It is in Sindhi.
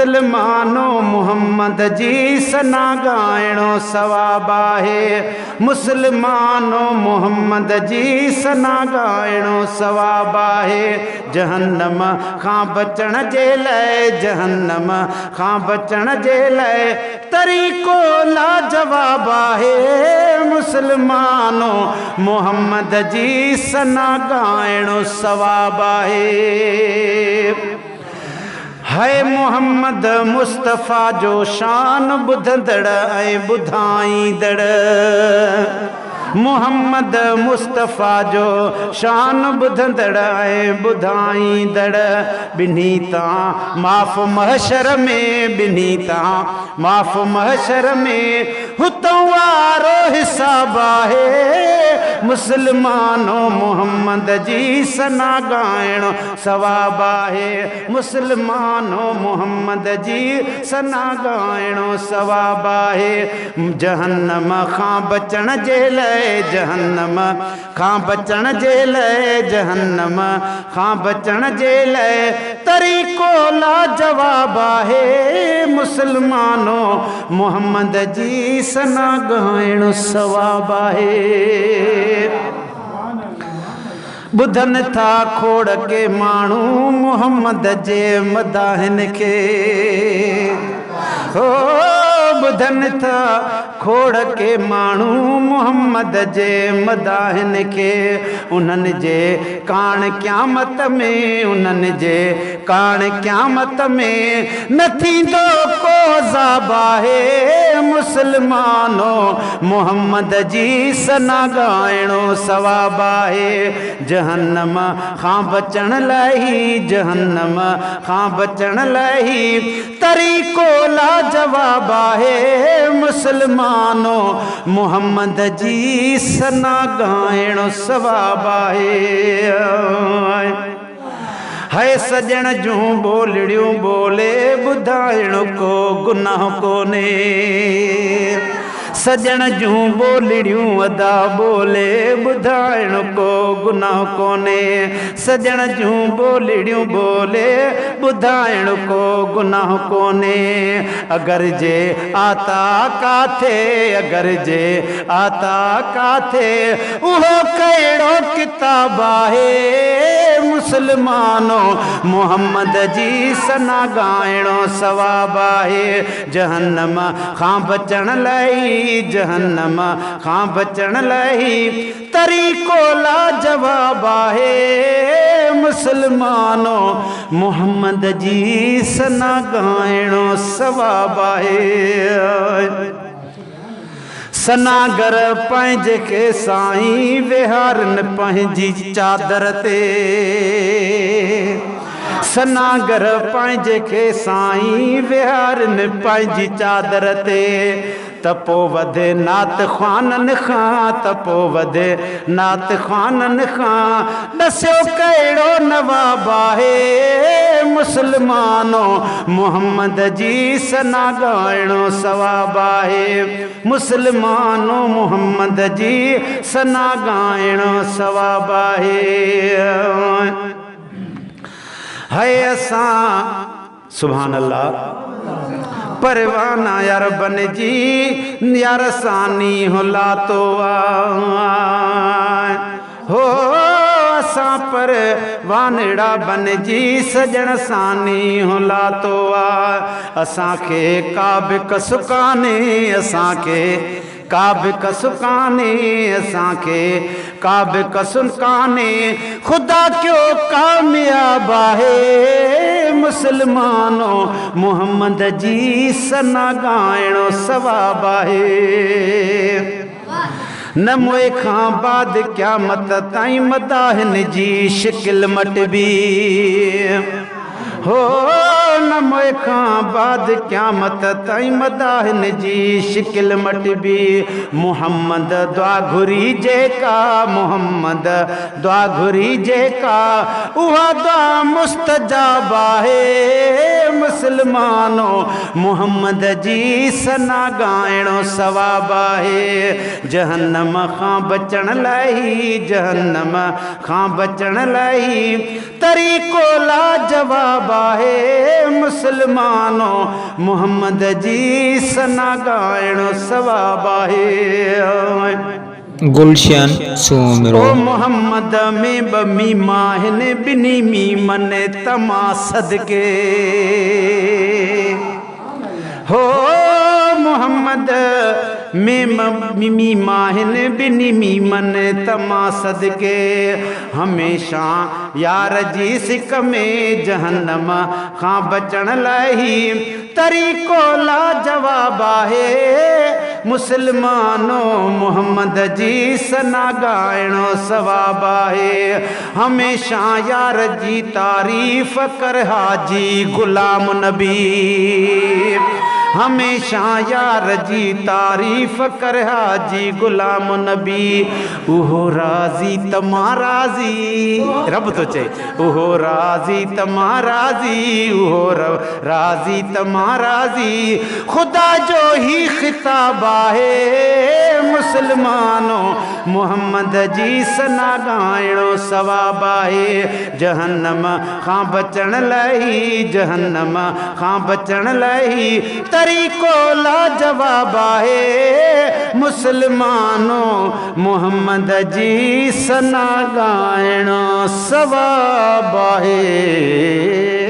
مسلمانو محمد جي ثنا ڳائڻو ثواب آهي مسلمانو محمد جي ثنا ڳائڻو ثواب آهي جهنم کان بچڻ جي لئه جهنم کان بچڻ جي لئه طريقو لاجواب آهي مسلمانو محمد جي ثنا ڳائڻو ثواب آهي. هي محمد مصطفيٰ جو شان ٻڌندڙ ۽ ٻڌائيندڙ محمد مصطفيٰ جو شان ٻڌندڙ ۽ ٻڌائيندڙ ٻنهي تان معاف محشر ۾ ٻنهي تان معاف محشر ۾ هتئون وارو حساب آهي مسلمانو محمد جي ثنا ڳائڻ ثواب آهي مسلمانو محمد جي ثنا ڳائڻو ثواب آهي جهنم کان بچڻ جي لئه جهنم کان بچڻ جي لئه جهنم کان بچڻ جي لئه طريقو لاجواب آهي مسلمانو محمد جي ثنا ڳائڻو ثواب آهي. ٻڌن ٿا کوڙ ڪي ماڻهو محمد جي مداحن کي هو ٻڌن ٿا کوڙ ڪي ماڻهو محمد جي مداحن کي انهن جي ڪاڻ قيامت ۾ انهن جي ڪاڻ قيامت ۾ نه ٿيندو ڪو عذاب آهي مسلمانو محمد جي ثنا ڳائڻو ثواب آهي جهنم کان بچڻ لاء هي جهنم کان بچڻ لاء هي طريقو لاجواب آهي مسلمانو محمد جي ثنا ڳائڻو ثواب آهي. هي سڄڻ جون ٻولڙيون ٻولي ٻڌائڻ ڪو گناهه ڪونهي سڄڻ جون ٻولڙيون ادا ٻولي ٻڌائڻ ڪو گناهه ڪونهي سڄڻ جون ٻولڙيون ٻولي ٻڌائڻ ڪو گناهه ڪونهي اگر جي آتا ڪاٿي اگر جي آتا ڪاٿي اهو ڪهڙو ڪتاب آهي مسلمانو محمد جي ثنا ڳائڻو ثواب آهي جهنم کان بچڻ لئه جهنم کان بچڻ لئه طريقو لاجواب آهي مسلمانو محمد جي ثنا ڳائڻو ثواب آهي. سناگر پنهنجي کي سائين ويهارن پنهنجي چادر تي سناگر پنهنجي کي سائين ويهارن پنهنجي چادر تي ته پو وڌي نعت خوانن کان ته پو وڌي نعت خوانن کان ڏسيو ڪهڙو نواب آهي مسلمانو محمد جي ثنا ڳائڻو ثواب آهي مسلمانو محمد جي ثنا ڳائڻو ثواب آهي هي اسان سبحان الله پروانا يار بنجي يار ثاني هلاتو آ هو اسان پر وانڙا بنجي سڄڻ ثاني هلاتو آ اسان کي ڪا به ڪس ڪانهي اسان کي ڪا به ڪس ڪانهي اسان کي ڪا به ڪس ڪانهي خدا ڪيو ڪامياب آهي مسلمانو محمد جي ثنا ڳائڻو ثواب آهي. نه موئي کان بعد قيامت تائين مداحن جي شڪل مٽبي هو نه موئي کان بعد قيامت تائين مداحن جي شڪل مٽبي محمد دعا گهري جيڪا محمد دعا گهري جيڪا اها دعا مستجاب آهي مسلمانو محمد جي ثنا ڳائڻو ثواب آهي جهنم کان بچڻ لاء هي جهنم کان بچڻ لاء هي طريقو لاجواب آهي. مسلمانو محمد جي ثنا ڳائڻ ثواب آهي. گلشن سومرو. او محمد ۾ ٻه ميم آهن ٻنهي ميمن ته مان صدقي هو محمد ۾ ٻه ميم آهن ٻنهي ميمن ته مان صدقي هميشه يار جي سڪ ۾ جهنم کان بچڻ لاء هي طريقو لاجواب آهي مسلمانو محمد جي ثنا ڳائڻ ثواب آهي هميشه يار جي تعريف ڪر حاجي غلام نبي هميشه يار جي تعريف ڪر حاجي غلام نبي اهو راضي ته مان راضي رب ٿو چئي اهو راضي ته مان راضي اهو راضي ته مان راضي خدا جو هي خطاب آهي مسلمانو محمد جي ثنا ڳائڻو ثواب آهي جهنم کان بچڻ لئه جهنم کان بچڻ لئه طريقو لاجواب آهي مسلمانو محمد جي ثنا ڳائڻ ثواب آهي.